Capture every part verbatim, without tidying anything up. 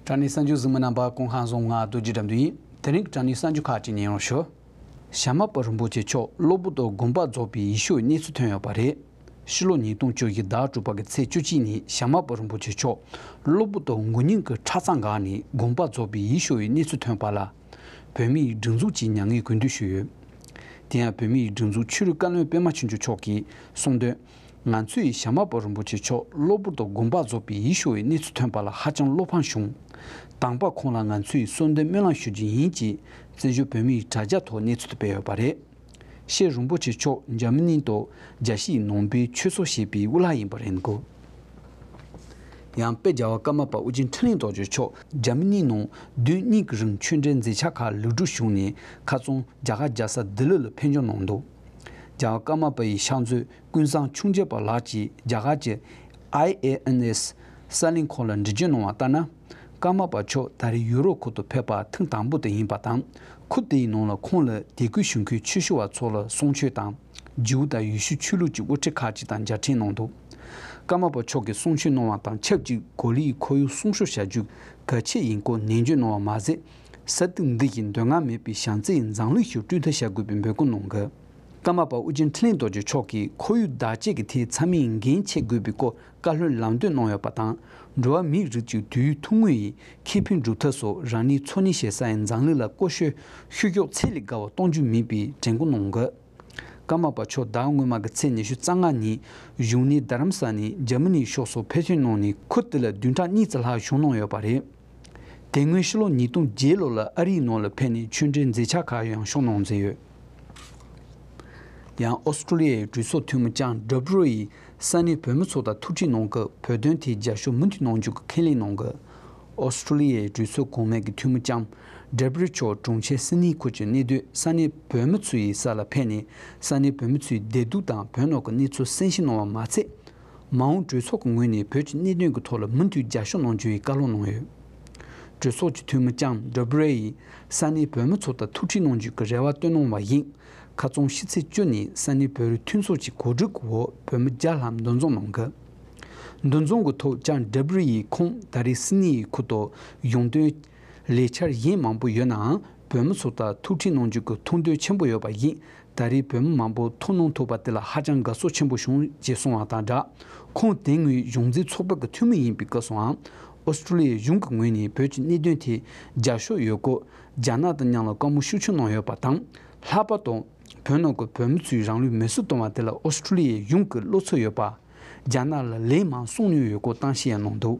དྲ་གནས་གསར་འགྱུར་གཟིགས་མི་རྣམ་པ་སྐུ་ཁམས་བཟང་། ང་རྡོ་རྗེ་དགྲ་འདུལ་ཡིན། དེ་རིང་གི་དྲ་གནས་གསར་འགྱུར་ཁག་ཅིག་ཉན་རོགས་ཞུ། བྱམས་པ་རིན་པོ་ཆེ་མཆོག་གློ་བུར་དུ་དགོངས་པ་རྫོགས་པའི་ཡེ་ཤུའི་གནས་ཚུལ་ཐོན་ཡོད་པ་རེད། ཕྱི་ལོ་ཉིས་སྟོང་བཅུ་བཞི་ཟླ་དྲུག་པ་གི་ཚེས་བཅུ་གཅིག་ཉིན་བྱམས་པ་རིན་པོ་ཆེ་མཆོག་གློ་བུར་དུ་མགོ་རྙིང་གི་ཁྲག་རྩ་འགགས་ནས་དགོངས་པ་རྫོགས་པའི་ཡེ་ཤུའི་གནས་ཚུལ་ཐོན་པ་ལ། བོད་མིའི་སྒྲིག་འཛུགས་ཀྱིས་མྱ་ངན་གུས་འདུད་ཞུས་ཡོད། དེ་ཡང་བོད་མིའི་སྒྲིག་འཛུགས་ཆོས་རིག་བཀའ་བློན་པད་མ་ཆོས་འབྱོར་མཆོག་གིས་གསུངས་དོན། ང་ཚོས་བྱམས་པ་རིན་པོ་ཆེ་མཆོག་གློ་བུར་དུ་དགོངས་པ་རྫོགས་པའི་ཡེ་ཤུའི་གནས་ཚུལ་ཐོན་པ་ལ་ཧ་ཅང་བློ་ཕམ་བྱུང་། དང་པ་ཁོང་ལ་ང་ཚོས་གསོལ་འདེབས་སྨོན་ལམ་ཞུ་རྒྱུ་ཡིན་ཅེས་བཙན་བྱོལ་བོད་མིའི་དྲ་རྒྱ་ཐོག་གནས་ཚུལ་དེ་སྤེལ་ཡོད་པ་རེད། ཤེས་རིན་པོ་ཆེ་མཆོག་འཇར་མ་ནི་དུ་རྒྱལ་སྤྱིའི་ནང་པའི་ཆོས་ཚོགས་ཞེས་པའི་དབུ་བླ་ཡིན་པ་རེད་འདུག། ཡང་དཔལ་རྒྱལ་བ་ཀརྨ་པ་ཨོ་རྒྱན་འཕྲིན་ལས་རྡོ་རྗེ་མཆོག་འཇར་མ་ནི་ནང་དུས་གཉིས་ཀྱི་རིང་ཆོས་འབྲེལ་མཛད་འཆར་ཁག་ལེགས་གྲུབ་བྱུང་ནས་ཁ་རྩང་རྒྱ་གར་རྒྱལ་ས་ལྡི་ལི་ལ་ཕེབས་འབྱོར་གནང་འདུག། རྒྱལ་བ་ཀརྨ་པ་ཡི་ཕྱག་མཛོད་ཀུན་བཟང་ཆུང་བརྒྱུད་པ་ལགས་ཀྱིས་རྒྱ་གར་གྱི་ཨའི་ཨེ་ཨེན་ཨེས་གསར་གླིང་ཁང་ལ་འགྲེལ་བརྗོད་གནང་བ་ལྟར་ན། ཀརྨ་པ་མཆོག་ད་རེས་ཡུ་རོབ་ཁུལ་དུ་ཕེབས་པ་ཐེངས་དང་པོ་དེ་ཡིན་པ་དང་། ཁུལ་དེའི་ནང་ལ་ཁོང་ལ་དད་གུས་ཞུ་མཁན་ཆོས་ཞུ་བ་ཚོ་ལ་གསུང་ཆོས་དང་། ཇིའུ་དང་ཡེ་ཤུ་ཆོས་ལུགས་ཀྱི་དབུ་ཁྲིད་ཁག་ཅིག་དང་མཇལ་འཕྲད་གནང་འདུག། ཀརྨ་པ་མཆོག་གིས་གསུང་ཆོས་གནང་བ་དང་ཆབས་ཅིག་གོ་ལའི་ཁོར་ཡུག་སྲུང་སྐྱོབ་བྱ་རྒྱུ་གལ་ཆེ་ཡིན་སྐོར་ནན་བརྗོད་གནང་བ་མ་ཟད། ས་དུག་འདི་བཞིན་འདོད་རྔམ་མེད་པའི་བྱམས་བརྩེའི་འཛམ་གླིང་ཞིག་བསྐྲུན་ཐབས་བྱ་དགོས་པའི་འབོད་སྐུལ་གནང་གི། ཀརྨ་པ་ཨོ་རྒྱན་འཕྲིན་ལས་རྡོ་རྗེ་མཆོག་གིས་ཁོར་ཡུག་བདག་གཅེས་ཀྱི་ཐད་ཚང་མས་འགན་འཁྱེར་དགོས་པའི་སྐོར་བཀའ་སློབ་ལམ་སྟོན་གནང་ཡོད་པ་དང་། འགྲོ་བ་མིའི་རིགས་ཀྱི་དུས་ཡུན་ཐུང་ངུ་ཡི་ཁེ་ཕན་སྒྲུབ་ཐབས་སོགས་རང་ཉིད་འཚོ་གནས་བྱེད་སའི་འཛམ་གླིང་ལ་བཀོལ་སྤྱོད་བཤུ་གཞོག་ཚད་ལས་བརྒལ་བ་གཏོང་རྒྱུ་མིན་པའི་དྲན་སྐུལ་གནང་གི། ཀརྨ་པ་མཆོག་ཟླ་བ་སྔོན་མ་གི་ཚེས་ཉི་ཤུ་རྩ་ལྔ་ཉིན་གཞུང་གནས་རྡ་རམ་ས་ནས་འཇར་མ་ནིའི་ཕྱོགས་སུ་ཕེབས་ཐོན་གནང་ནས་ཁུལ་དེ་ལ་བདུན་ཕྲག་གཉིས་ཙམ་ལྷག་བཞུགས་གནང་ཡོད་པ་རེད། དེ་སྔོན་ཕྱི་ལོ་ཉིས་སྟོང་བརྒྱད་ལོ་ལ་ཨ་རིའི་ནང་ལ་ཕེབས་ནས་ཆོས་འབྲེལ་མཛད་འཆར་ཁག་ཡང་ཞུ་གནང་མཛད་ཡོད། ཡང་ཨོ་སི་ཀྲུ་ལི་ཡའི་གྲོས་ཚོགས་འཐུས་མི་ལྕམ་ཌེ་བྷི་རོ་ཡིས་ས་གནས་བོད་མི་ཚོ་དང་ཐུག་འཕྲད་གནང་སྐབས་བོད་དོན་ཐད་རྒྱབ་སྐྱོར་མུ་མཐུད་གནང་རྒྱུ་གི་ཁས་ལེན་གནང་གི། ཨོ་སི་ཀྲུ་ལི་ཡའི་གྲོས་ཚོགས་གོང་མའི་གི་འཐུས་མི་ལྕམ་ཌེ་བྷི་རོ་མཆོག་གྲོང་ཁྱེར་སིད་ནི་ཁུལ་གྱི་གནས་སྡོད་ས་གནས་བོད་མི་ཚོ་ཡི་ས་ལ་ཕེབས་ནས་ས་གནས་བོད་མི་ཚོའི་བདེ་སྡུག་དང་བོད་ནང་གི་གནས་ཚུལ་གསན་ཞིབ་གནང་བ་མ་ཚད། མ་འོངས་གྲོས་ཚོགས་ཀྱི་ངོས་ནས་བོད་ཀྱི་གནད་དོན་གྱི་ཐོག་ལ་མུ་མཐུད་རྒྱབ་སྐྱོར་གནང་རྒྱུ་ཡི་བཀའ་སློབ་གནང་ཡོད། གྲོས་ཚོགས་ཀྱི་འཐུས་མི་ལྕམ་ཌེ་བྷི་རོ་ཡིས་ས་གནས་བོད་མི་ཚོ་དང་ཐུག་འཕྲད་གནང་རྒྱུ་གི་རེ་བ་བཏོན་གནང་བ་ཡིན། ཁ་རྩང་ཕྱི་ཚེས་བཅུ་ཉིན་ས་གནས་བོད་རིགས་མཐུན་ཚོགས་ཀྱི་གོ་སྒྲིག་གི་འོག་བོད་མི་བརྒྱ་ལྷག་འདུ་འཛོམས་གནང་གི། འདུ་འཛོམས་ཀྱི་ཐོག་ལྕམ་ཌེ་བྷི་རོ་ཡིས་ཁོང་ད་རེས་སིད་ནི་ཡི་ཁུལ་དུ་གཞུང་དོན་ལས་འཆར་གཞན་མང་པོ་ཡོད་ནའང་བོད་མི་ཚོ་དང་ཐུག་འཕྲད་གནང་རྒྱུ་གི་ཐུགས་འདུན་ཆེན་པོ་ཡོད་པ་ཡིན། ད་རེས་བོད་མི་མང་པོ་ཐུག་གནང་ཐུབ་པ་དེ་ལ་ཧ་ཅང་དགའ་ཚོར་ཆེན་པོ་བྱུང་ཞེས་གསུངས་བ་དང་སྦྲགས། ཁོང་དེ་སྔོན་གཞུང་འཛིན་ཚོགས་པ་གི་འཐུས་མི་ཡིན་པའི་སྐབས་སུའང་ཨོ་སི་ཀྲུ་ལི་ཡའི་གཞུང་གི་ངོས་ནས་བོད་ཀྱི་གནད་དོན་ཐད་རྒྱབ་སྐྱོར་ཡོད་སྐོར་རྒྱ་ནག་དང་མཉམ་ལ་བཀའ་མོལ་ཤུགས་ཆེན་གནང་ཡོད་པ་དང་། ལྷག་པར་དུ་བོད་ནང་གི་བོད་མི་ཚོས་རང་ལུས་མེར་སྲེག་བཏང་བ་དེ་ལ་ཨོ་སི་ཀྲུ་ལི་ཡའི་གཞུང་གི་བློ་འཚབ་ཡོད་པ། རྒྱ་ནག་ལ་ལན་མང་གསུང་མྱོང་ཡོད་སྐོར་གཏམ་བཤད་ཡང་གནང་འདུག།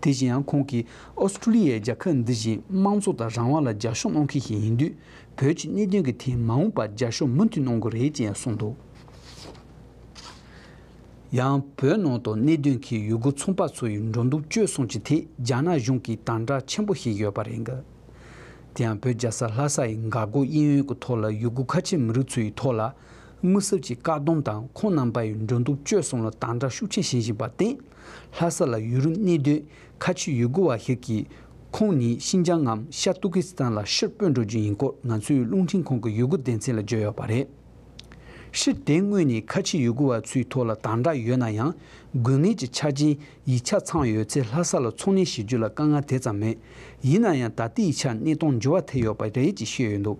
དེ་བཞིན་ཡང་ཁོང་གིས་ཨོ་སི་ཀྲུ་ལི་ཡའི་རྒྱལ་ཁབ་འདི་བཞིན་དམངས་གཙོ་དང་རང་དབང་ལ་རྒྱབ་སྐྱོར་གནང་མཁན་ཞིག་ཡིན་དུས་བོད་ཀྱི་གནད་དོན་གྱི་ཐད་མ་འོངས་པར་རྒྱབ་སྐྱོར་མུ་མཐུད་གནང་དགོས་རེད་ཅེས་ཡང་གསུངས་འདུག། ཡང་བོད་ནང་དུ་གནས་སྡོད་མཁན་ཡུ་གུར་ཚོང་པ་ཚོ་ཡི་འགྲོ་འདུག་སྤྱོད་གསུམ་གྱི་ཐད་རྒྱ་ནག་གཞུང་གིས་དམ་དྲག་ཆེན་པོ་བྱེད་ཀྱི་ཡོད་པ་རེད་འདུག། དེ་ཡང་བོད་རྒྱལ་ས་ལྷ་ས་ཡི་འགག་སྒོ་གཡས་གཡོན་གྱི་ཐོག་ལ་ཡུ་གུར་ཁ་ཆེ་མི་རིགས་ཚོ་ཡི་ཐོག་ལ་དམིགས་བསལ་གྱི་བཀག་སྡོམ་དང་ཁོང་རྣམ་པ་ཡི་འགྲོ་འདུག་སྤྱོད་གསུམ་ལ་དམ་དྲག་ཤུགས་ཆེན་བྱེད་བཞིན་པར་བརྟེན། ལྷ་ས་ལ་ཡུན་རིང་གནས་སྡོད་ཁ་ཆེ་ཡུ་གུར་བ་ཞིག་གིས་ཁོང་ཉིད་ཤིན་ཅང་ངམ་ཤར་ཏུར་ཀི་སི་ཐན་ལ་ཕྱིར་སྤོས་འགྲོ་རྒྱུ་ཡིན་སྐོར་ང་ཚོའི་རླུང་འཕྲིན་ཁང་གི་ཡུ་གུར་སྡེ་ཚན་ལ་བརྗོད་ཡོད་པ་རེད། ཕྱིར་དེ་སྔོན་ནས་ཁ་ཆེ་ཡུ་གུར་བ་ཚོའི་ཐོག་ལ་དམ་དྲག་ཡོད་ན་ཡང་། དགོས་ངེས་ཀྱི་ཆ་རྐྱེན་ཡིག་ཆ་ཚང་ཡོད་ཚེ་ལྷ་ས་ལ་འཚོ་གནས་བྱེད་རྒྱུ་ལ་དཀའ་ངལ་དེ་ཙམ་མེད། ཡིན་ན་ཡང་ད་ལྟའི་ཆར་གནས་སྟངས་འགྱུར་བ་ཐེབས་ཡོད་པ་རེད་ཅེས་བཤད་ཡོད་འདུག།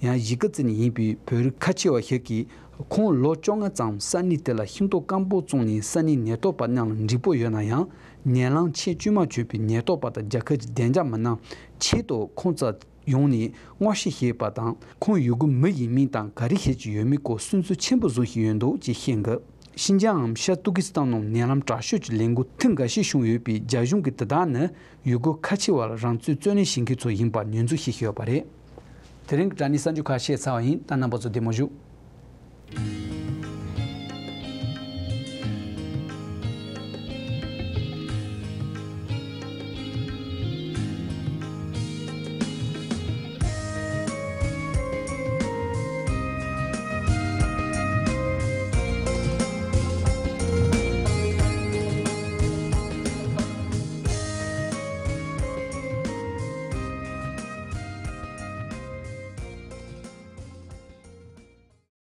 ཡང་གཞིས་ཀ་རྩེ་ནས་ཡིན་པའི་བོད་རིགས་ཁ་ཆེ་བ་ཞིག་གིས་ཁོང་ལོ་བཅོ་ལྔ་ཙམ་ས་གནས་དེ་ལ་ཤིང་ཏོག་སྐམ་པོ་བཙོངས་ནས་ས་གནས་ཉེན་རྟོག་པ་རྣམས་ལ་འདྲི་དཔོག་ཡོད་ན་ཡང་། ཉེ་ལམ་ཆེས་དཀྱུས་མ་བྱུང་བའི་ཉེན་རྟོག་པ་དང་རྒྱལ་ཁབ་ཀྱི་བདེ་འཇགས་མི་སྣ་ཆེད་དུ་ཁོང་རྩ་ཡོང་ནས་སྔོག་བཤེར་བྱས་པ་དང་ཁོང་ཡུ་གུར་མི་ཡིན་མིན་དང་ག་རེ་བྱེད་ཀྱི་ཡོད་མེད་སྐོར་སུན་གཙེར་ཆེན་པོ་བཟོ་བཞིན་ཡོད་འདུག་ཅེས་བཤད་འདུག། ཤིན་ཅང་ངམ་ཤར་ཏུར་ཀི་སི་ཐན་ནང་ཉེ་ལམ་དྲག་ཤོས་ཀྱི་ལས་འགུལ་ཐེངས་འགའ་ཤས་བྱུང་ཡོད་པས་རྒྱ་གཞུང་གིས་དེ་དག་ནི་ཡུ་གུར་ཁ་ཆེ་བ་ལ་རང་ཚུགས་རྩོད་ལེན་བྱེད་མཁན་ཚོ་ཡིན་པར་ཉེས་འཛུགས་བྱེད་བཞིན་ཡོད་པ་རེད། དེ་རིང་གི་དྲ་གནས་གསར་འགྱུར་ཁག་བཤད་ཚར་བ་ཡིན། ད་རྣམ་པ་ཚོ་བདེ་མོ་བཞུགས།